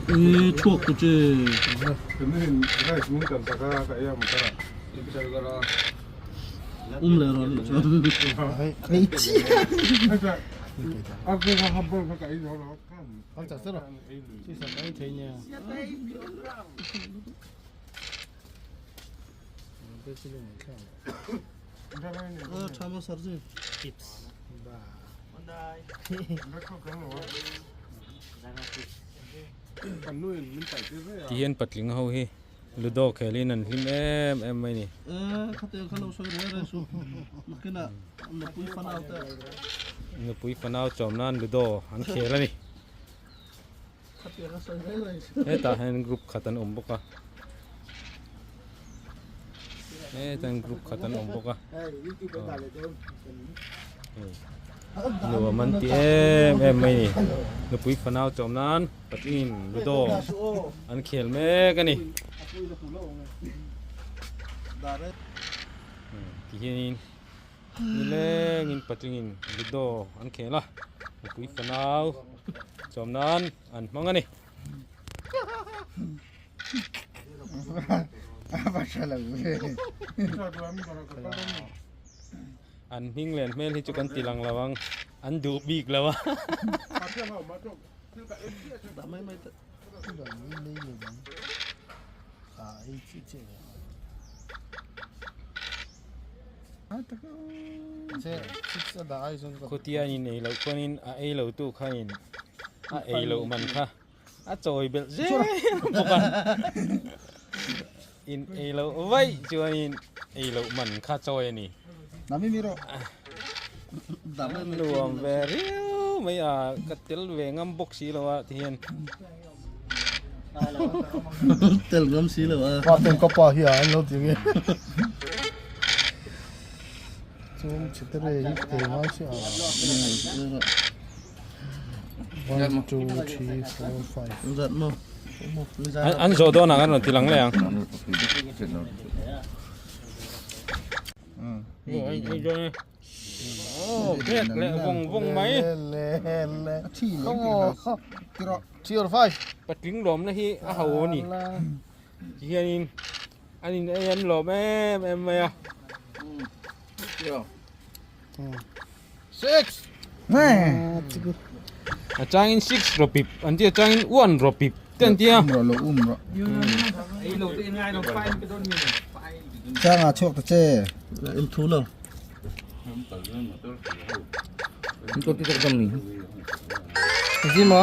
E chhuak tu che. Um leh rawh anih chuan. Ti hian patling ho hi ludo khelin an hlim em em mai a ni. Nupui fanau chawm nan ludo an khel a ni. Hetah hian group khat an awm bawk a hetah hian group khat an awm bawk a nuam an ti em em mai a ni nupui fanau chawm nan patling ludo an khel mek a ni tihianin Nilengin patlingin ludo an khel a, mipui fanau chawm nan an hmang a ni. An hming leh an hmel hi chu kan ti lang lo ang, an duh bik lo a. Khutia in ei loh chuanin a ei lo tu khain a ei loh man kha a chawi belh zel bawk a, in ei loh vaih chuanin ei loh man kha chawi a ni. Nuam ve riau mai a, ka tel ve ngam bawk si lo a tihian. Tel ngam si lo a. Pa ten ka pa hi a an lo ti nge. Chung chitere hi te ngai si a. 1 2 3 4 5. Zat mo. An zawh dawn ah kan rawn ti lang leh ang. Oh, bek leh vawng vawng mai. Patling lawmna hi a ho a ni. Tihianin an in ei an lawm em em mai a. Six. A changin six rawpip an ti a changin one rawpip te an ti a. Um rawh lo um rawh. Changa chhuak ta che. Em thu lo. Gì mà?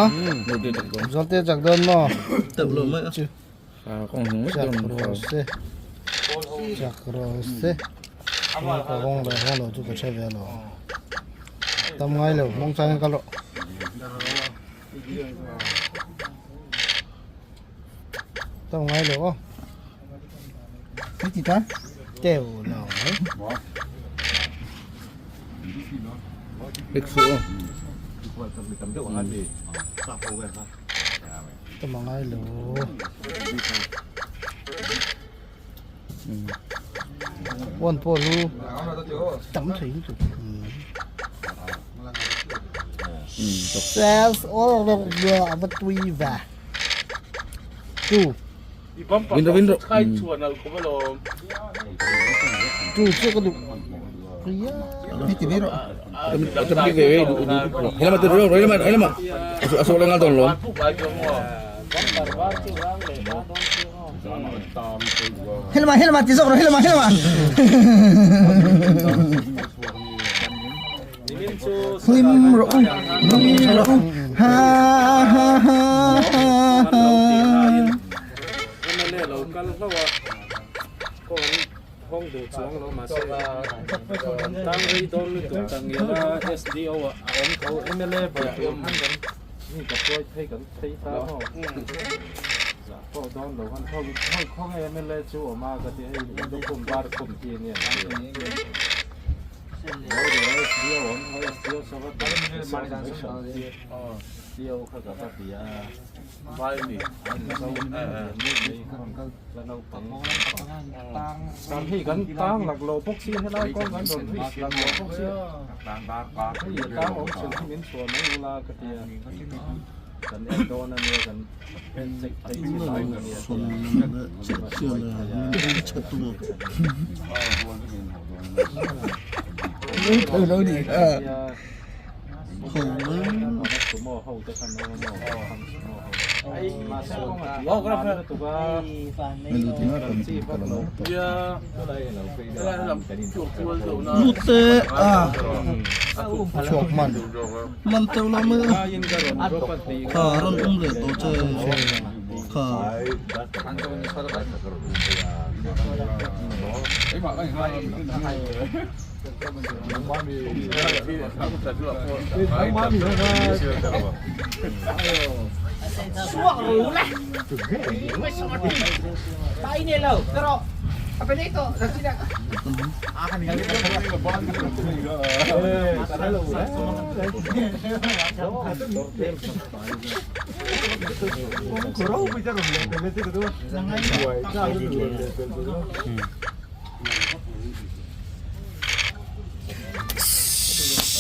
Giọt tê chặt đơn mà. Teuh lo mai a. Chặt rồi xe. Chặt rồi xe. Ka hawng leh hawng lo chu ka hre ve lo. Tam ngai lo mawng changin ka lawh. Tam ngai lo aw. Cái gì ta? Teuh lo mai. Tam ngai lo. One pawh lu tam thei lutuk. Sales all a va tui ve. Tu. Window window. Tu chu ka duh. Cái gì biết rồi? Helma helma ti zawk rawh helma helma. Hlim rawh u hlim rawh u ha ha ha ha ha. Pawh dawn lo han khaw khaw khaw nge mla chu awm a ka ti hei lukhum var khum hi ania an ti. Hei kan tang lak lo bawk si helai kawng kan rawn ri lak lo bawk si hei tang awm chhun hi min chhuah mai ula ka ti a kan en dawn a nia kan en check phei chi lai a nia Lute a Chuak man. Man teuh lo mai a. Kha rawn um leh tawh che kha.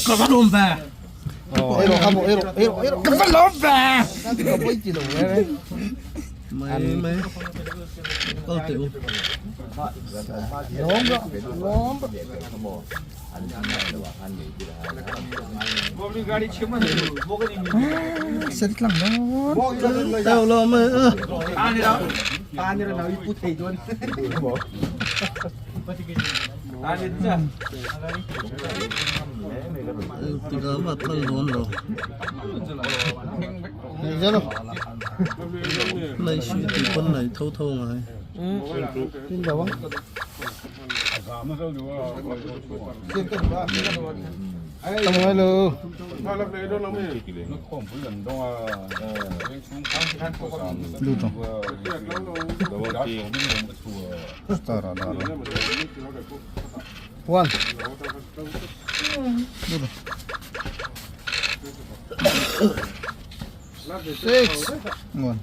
Ka va lawm ve. Ei rawh kha maw, ei rawh, ei rawh, ei rawh. Ka va lawm ve. Ka pawi ti lo e. Mai mai. Kal teh u. Lawm rawh, lawm rawh. Sen tlang dawn. Teuh lo mai a. Tiga ma tlang dawn lo. Nei zelo. Nei si ti pawn nei tho tho ngai. Tin lo ang. Tam ngai lo. Lut ang. Star a lar a. One. Six. One.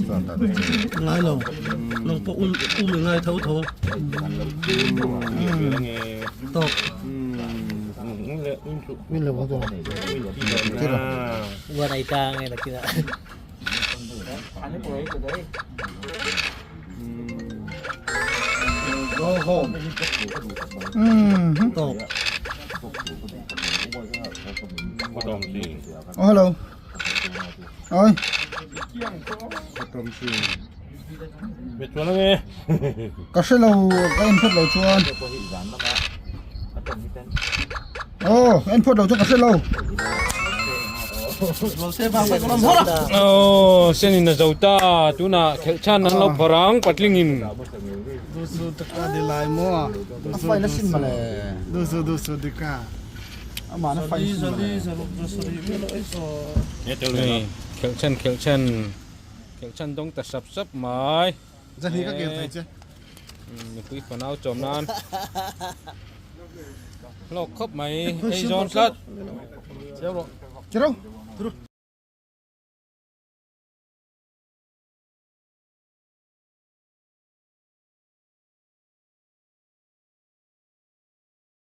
Star lar. Ngai lo. Nang pawh um um i ngai tho tho. Tawk. Win lo to. Go home. Tawk. Oh hello. Ôi. Ka hre lo ka en phawt lo chuan. Oh, en phawt lo chuan ka hre lo. Oh, senin a zo ta tuna khelh chan an lo phawrh ang patlingin. Dusu taka di lai mo. A fai na sin male. Dusu dusu dika. Ama na fai sin male. Hei, khelh chan khelh chan khelh chan dawng ta sap sap mai. Zan hi ka kel thei che. Mipui fanau chawm nan hlawk khawp mai ei zawn tlat. Chiro.